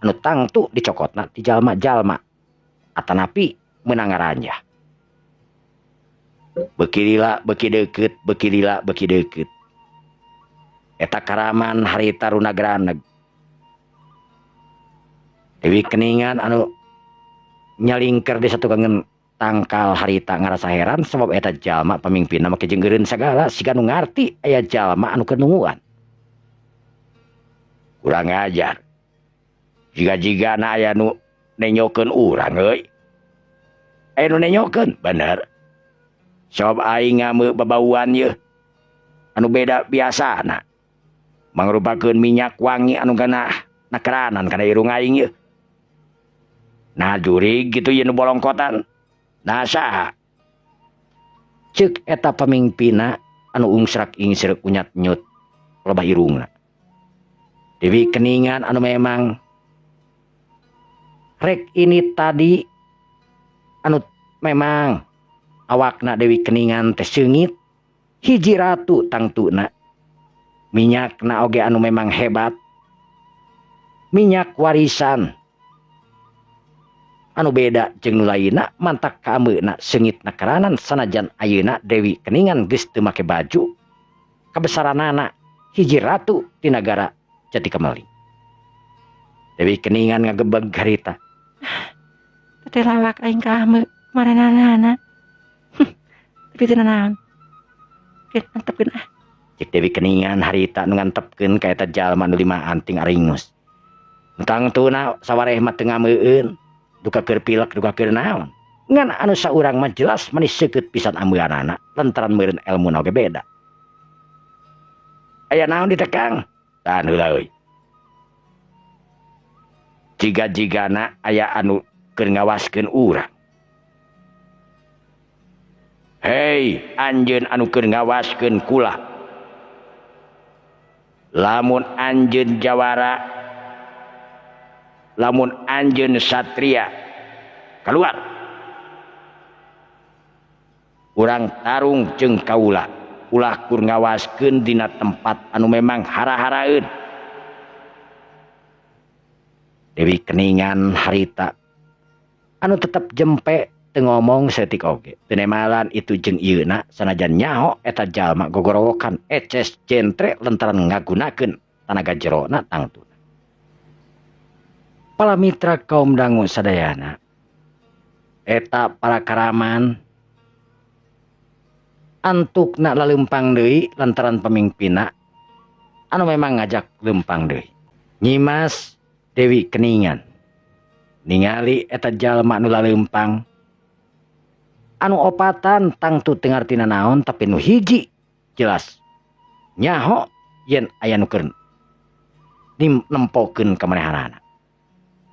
anu tangtu dicokotna ti jalma-jalma atanapi meunang ngaranjah. Beuki lila beuki deukeut, beuki lila beuki deukeut. Eta karaman harita runagraneg. Dewi Keningan anu nyalingker di satukangeun tangkal harita ngarasa heran sebab eta jalma pamimpinna make jeung eureun sagala siga nu ngarti aya jalma anu keur nungguan. Kurang ajar. Jiga-jigana aya nu nenyokeun urang euy. Aya nu nenyokeun, bener. Sabab aing ngameu babauan yeuh anu beda biasana. Mangrupakeun minyak wangi anu kana nakeranan kana irung aing yeuh. Nah jurig gitu ieu nu bolongkotan. Nah saha? Ceuk eta pamimpinna anu ungsrak ingsreuk unyat nyut loba irungna. Dewi Keningan anu memang rek ini tadi anu memang awakna Dewi Keningan teh seungit hiji ratu tangtuna. Minyakna oge anu memang hebat. Minyak warisan anu beda jeung nu lainna mantak kaambeuna seungit nakeranan sanajan ayeuna Dewi Keningan geus teu make baju kabesaranana hiji ratu ti nagara Jati Kemeling. Dewi Keningan ngagebeg harita. Teh lawak aing ka ameu maranana. Tapi teu nanaon. Keun antepkeun ah. Cek Dewi Keningan harita nu ngantepkeun ka eta jalma nu limaan ting aringus. Tangtuna sawareh mah teu ngameueun. Duka keur pilek duka keur naon. Ngan anu saurang mah jelas manis seukeut pisan ameuanana lantaran meureun elmuna oge beda. Aya naon ditekang? Tahan heula euy. Jiga-jigana aya anu keur ngawaskeun urang. Hei, anjeun anu keur ngawaskeun kula. Lamun anjeun jawara, lamun anjeun satria, keluar. Urang tarung jeung kaula, ulah kur ngawaskeun dina tempat anu memang hara-haraeun. Dewi Keningan harita anu tetep jempe teu ngomong saeutik oge. Teu nemalan itu jeung ieuna sanajan nyaho eta jalma gogorowokan eces jentre lantaran ngagunakeun tanaga jerona tangtuna. Para mitra kaum dangu sadayana, eta para karaman antukna lalempang deui lantaran pamimpinna anu memang ngajak lempang deui. Nyimas Dewi Keningan ningali eta jalma nu lalempang anu opatan tangtu teu ngartina naon, tapi nu hiji jelas nyaho yen aya nu keur nempokeun ka manehanana.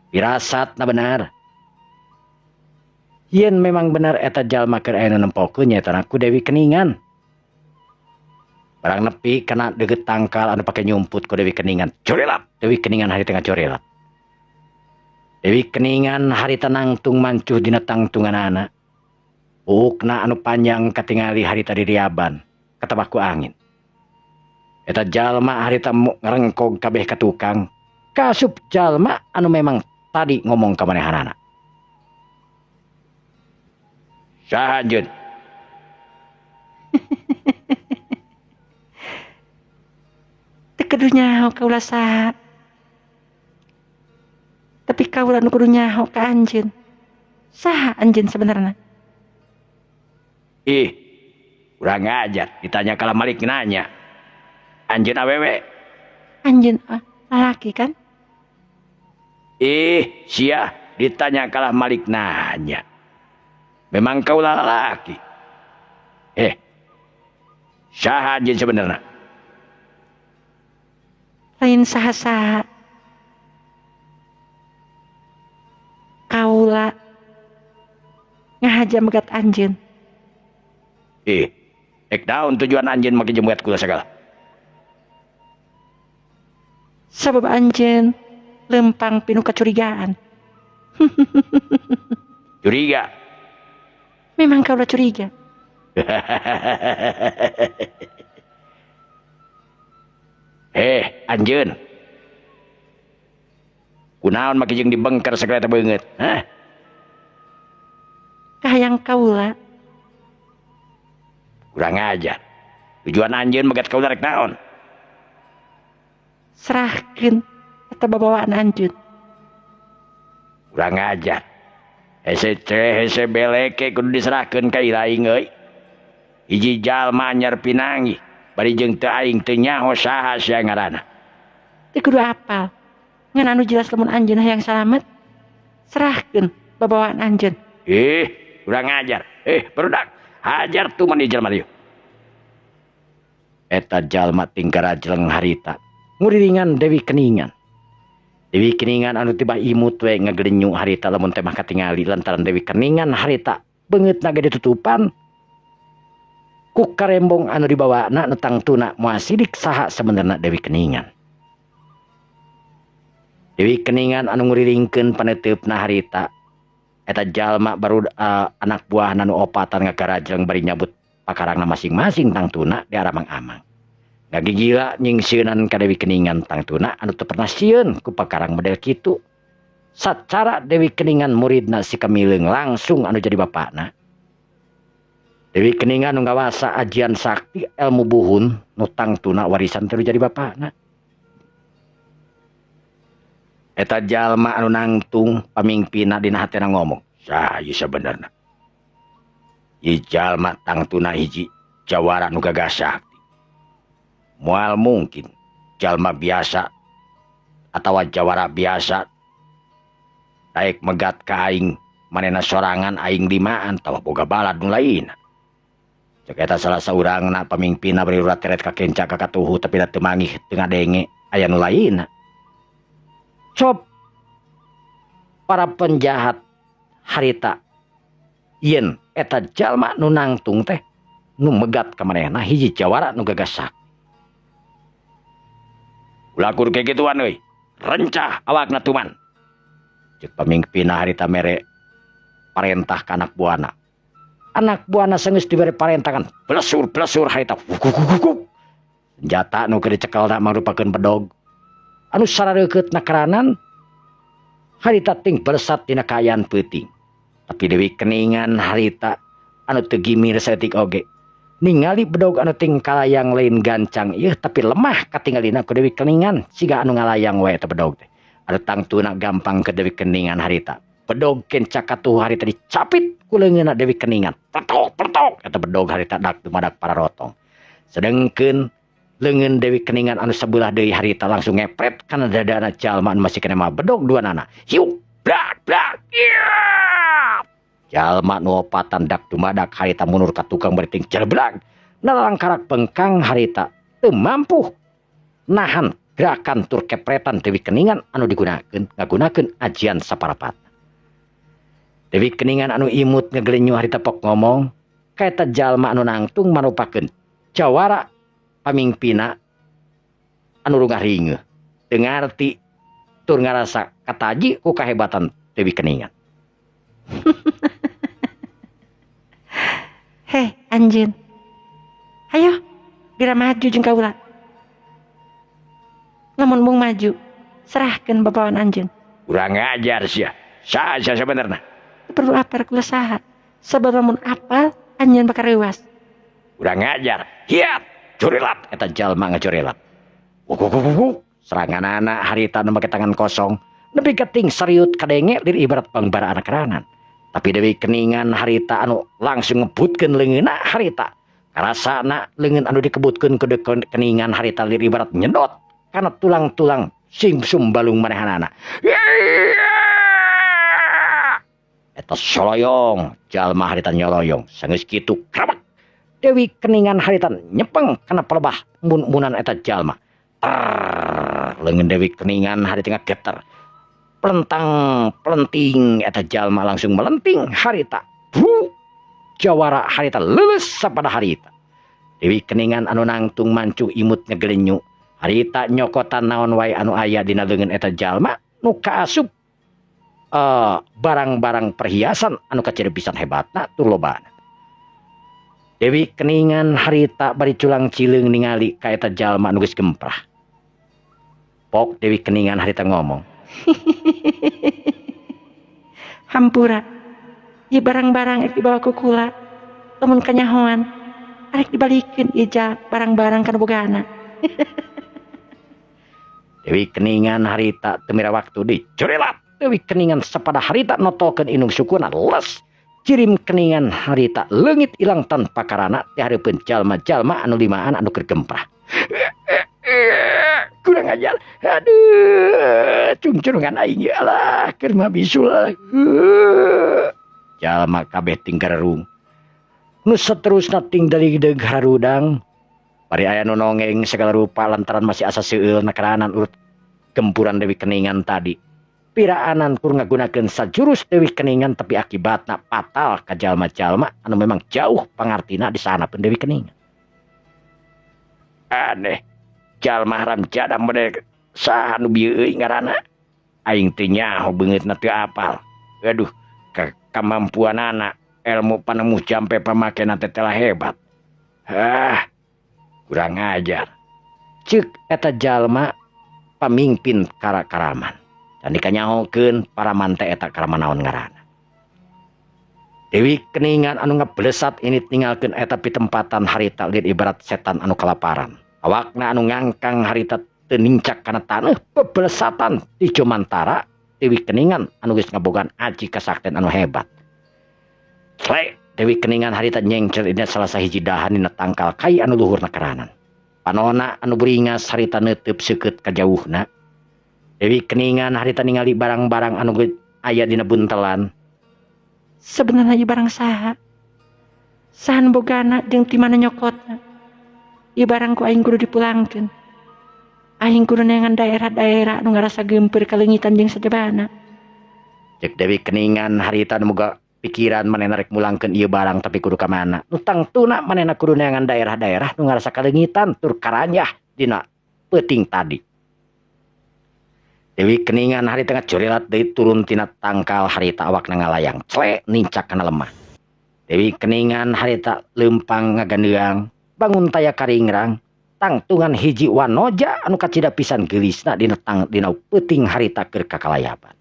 Firasatna benar. Yen memang benar eta jalma keur aya nu nempokeun nyaeta ku Dewi Keningan. Barang nepi kana deukeut tangkal anu pake nyumput ku Dewi Keningan. Corelat Dewi Keningan harita ngacorelat. Dewi Keningan harita nangtung mancuh dina tangtunganana. Buukna anu panjang katingali harita diriaban katabah ku angin. Eta jalma harita ngarengkog kabeh ka tukang. Kasup jalma anu memang tadi ngomong ka manehanana. Saha anjeun? Teu kudu nyaho kaula saha. Tapi kaula nu kudu nyaho ka anjeun. Saha anjeun sebenarna? Ih, urang ngajar ditanya kalah malik nanya. Anjeun awewe? Anjeun lalaki kan? Ih, sia ditanya kalah malik nanya. Memang kau lalaki. Saha anjeun sebenarna? Lain saha-saha. Kaula ngahaja megat anjeun. Ih, ek daun tujuan anjeun make jemuat kula sagala. Sabab anjeun lempang pinu kecurigaan. Curiga? Memang kaula curiga. Anjeun. Kunaon make jeung dibengker sagala eta beungeut? Hah? Kahayang kaula. Kurang ajar. Tujuan anjeun megat kaula rek naon? Serahkeun eta babawaan anjeun. Kurang ajar. Hese hese beleke kudu diserahkeun ka aing euy. Hiji jalma anyar pinanggih bari jeung teu aing teu nyaho saha sia ngaranna. Teu kudu apal. Ngan anu jelas lamun anjeun hayang salamet, serahkeun babawaan anjeun. Ih, kurang ajar. Barudak, hajar tuman di jalma dieu. Eta jalma tingkara jeleng harita. Nguriringan Dewi Keningan. Dewi Keningan anu tiba imut we ngagelenyu harita lamun teh mah katingali lantaran Dewi Keningan harita beungeutna ge ditutupan ku karembong anu dibawana nu tangtuna moal sidik saha sebenarna Dewi Keningan. Dewi Keningan anu nguriringkeun paneuteup-na harita eta jalma baru anak buahna nu opatan ngagarajleng bari nyabut pakarangna masing-masing tangtuna di aramang-amang. Ngagigila nyingsieunan ka Dewi Keningan tangtuna anu teu pernah sieun ku pakarang model kitu. Sacara Dewi Keningan muridna si Kamileung langsung anu jadi bapakna. Dewi Keningan nu ngawasa ajian sakti ilmu buhun nu tangtuna warisan teu jadi bapakna. Eta jalma anu nangtung pamingpinna dina hatena ngomong, "Saha ieu sabenerna? Ieu jalma tangtuna hiji jawara nu gagah sakti. Moal mungkin jalma biasa atawa jawara biasa daek megat ka aing manehna sorangan aing limaan tawa boga balad nu lainna." Cek eta salah saurangna pamingpinna bari urat teret ka kenca ka katuhu tapi da teu mangih teu ngadenge aya nu lainna. Cop para penjahat harita yen eta jalma nu nangtung teh nu megat ka manehna hiji jawara nu gagah sakti. Ulah kudu kikituan euy, rencah awakna tuman. Cek pamingpinna harita mere parentah ka anak buahna. Anak buahna sanggeus dibere parentakan, blesur-blesur harita. Senjata nu keur dicekelna mangrupakeun bedog. Anu sarareukeut na karanan harita ting bersat dina kaayaan peuting. Tapi Dewi Keningan harita anu teu gimir saeutik oge. Ningali bedog anu ting kalayang lain gancang ieu tapi lemah katingalina ku Dewi Keningan siga anu ngalayang wae eta bedog teh. Anu tangtuna gampang ke Dewi Keningan harita. Bedog kenca katuh harita dicapit ku leungeunna Dewi Keningan. Pertok pertok eta bedog harita dak dumadak pararotong. Sedengkeun leungeun Dewi Keningan anu sebelah deui harita langsung ngepret kana dadana jalma anu masih keneh mah bedog duanana. Hiuk brak brak. Jalma nu opatan dak dumadak harita mundur ka tukang bari ting jelblag. Nalangkarak bengkang harita teu mampu nahan gerakan tur kepretan Dewi Keningan anu digunakeun ngagunakeun ajian saparapat. Dewi Keningan anu imut ngegelenyu harita pok ngomong kaeta jalma anu nangtung marupakeun jawara pamingpina anu rungah ringeuh teu ngarti tur ngarasa kataji ku kahebatan Dewi Keningan. Heh anjeun, hayo geura maju jeung kaula. Lamun mung maju, serahkeun babawaan anjeun. Kurang ajar sia. Saha sia sabenerna? Perlu apal kula saha. Sabab lamun apal anjeun bakal reuas. Kurang ajar. Hiat, curilat eta jalma ngacurilat. Wuk. Seranganana harita nu make tangan kosong, nepi ka ting seriut kadenge lir ibarat pangbaraan keranan. Tapi Dewi Keningan harita anu langsung ngebutkeun leungeunna harita. Karasana leungeun anu dikebutkeun ku Dewi Keningan harita lir ibarat nyedot kana tulang-tulang sumsum balung manehanana. Eta soloyong jalma harita nyoloyong sanggeus kitu krabak Dewi Keningan harita nyepeng kana pelebah mun-munan eta jalma. Leungeun Dewi Keningan harita ngageter. Pelentang pelenting eta jalma langsung melenting harita. Bu jawara harita leuleus sapada harita. Dewi Keningan anu nangtung mancu imut ngegelenyu. Harita nyokotan naon wae anu aya dina leungeun eta jalma nu kaasup barang-barang perhiasan anu kacida pisan hebatna tur lobana. Dewi Keningan harita bari culang cileung ningali ka eta jalma anu geus gemprah. Pok Dewi Keningan harita ngomong. Hampura, ieu barang-barang rek dibawa ku kula, lamun kanyahoan arek dibalikeun ieu barang-barang kana bogana. Dewi Keningan harita teu mira waktu dicurilat. Dewi Keningan sapada harita notokeun indung sukuna les. Cirim Keningan harita leungit ilang tanpa karana ti hareupeun jalma-jalma anu limaan anu keur gemprah. Kurang ajar. Aduh, cungcurungan aing ieu lah keur mah bisul. Jalma kabeh ting garerung. Nu saterusna ting daligdeug harudang. Bari aya nu nongeng segala rupa lantaran masih asa seueul nakeranan urut gempuran Dewi Keningan tadi. Piraanan kur ngagunakeun sajurus Dewi Keningan tapi akibatna fatal ka jalma-jalma anu memang jauh pangartina di sana pun Dewi Keningan. Aneh, jalma haram jadah model saha nu bieu euy ngaranna? Aing teu nyaho beungeutna teu apal. Aduh, kamampuanana ilmu panemu jampe pamakena teh telah hebat. Hah, kurang ajar. Ceuk eta jalma pamimpin karaman. Dan dikanyahokeun paraman teh eta karaman naon ngaranna. Dewi Keningan anu ngeblesat ini tinggalkeun eta pitempatan harita lir ibarat setan anu kalaparan. Awakna anu ngangkang harita teu nincak kana taneuh beblesatan di jomantara Dewi Keningan anu geus ngabogaan aji kasakten anu hebat. Tle Dewi Keningan harita nyengcer dina salah sahiji dahan dina tangkal kai anu luhurna keranan. Panona anu beringas harita neuteub seukeut ka jauhna. Dewi Keningan harita ningali barang-barang anu aya dina buntelan. Sebenarnya ieu barang saha? Saha nu bogana jeung ti mana nyokotna? Ieu barang ku aing kudu dipulangkeun. Aing kudu neangan daerah-daerah anu ngarasa geumpeur kaleungitan jeung sajabana. Cek Dewi Keningan harita nu boga pikiran manehna rek mulangkeun ieu barang tapi kudu ka mana? Nu tangtuna manehna kudu neangan daerah-daerah nu ngarasa kaleungitan tur karanyah dina peuting tadi. Dewi Keningan harita ngacurilat deui turun tina tangkal harita awakna ngalayang cle nincak kana lemah. Dewi Keningan harita leumpang ngagandeang bangun taya karingrang tangtungan hiji wanoja anu kacida pisan geulisna dina tang dina peuting harita keur kakalayapan.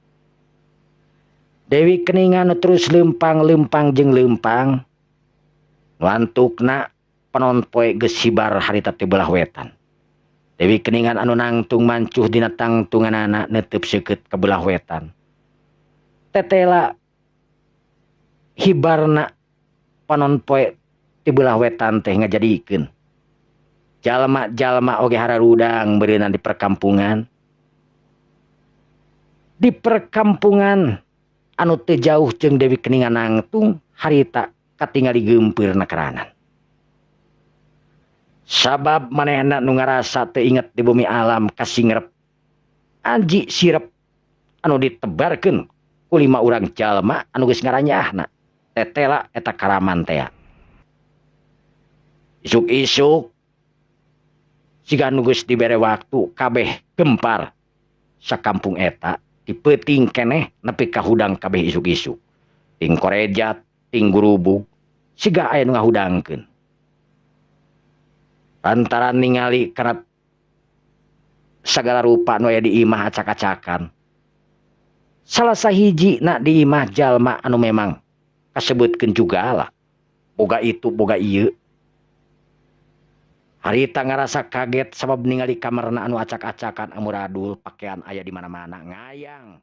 Dewi Keningan terus leumpang-leumpang jeung leumpang nu antukna panon poe geus hibar harita teh belah wetan. Dewi Keningan anu nangtung mancuh dina tangtunganana netep seukeut ka belah wetan. Tetela hibarna panon poe ti belah wetan teh ngajadikeun jalma-jalma oge hararudang beureunan di perkampungan. Di perkampungan anu teu jauh jeung Dewi Keningan nangtung harita katingali geumpeur nakeranan. Sabab manehna nu ngarasa teu inget di bumi alam kasingrep anji sirep anu ditebarkeun ku 5 urang jalma anu geus ngaranyaahna tetela eta karaman tea. Isuk-isuk siga nu geus dibere waktu kabeh gempar sakampung eta dipeuting keneh nepi ka hudang kabeh isuk-isuk. Ting korejat, ting gurubug siga aya nu ngahudangkeun. Lantaran ningali kana sagala rupa nu aya di imah acak-acakan. Salah sahiji na di imah jalma anu memang kasebutkeun jugala. Boga itu boga ieu. Harita ngarasa kaget sabab ningali kamarna anu acak-acakan amuradul, pakaian aya di mana-mana ngayang.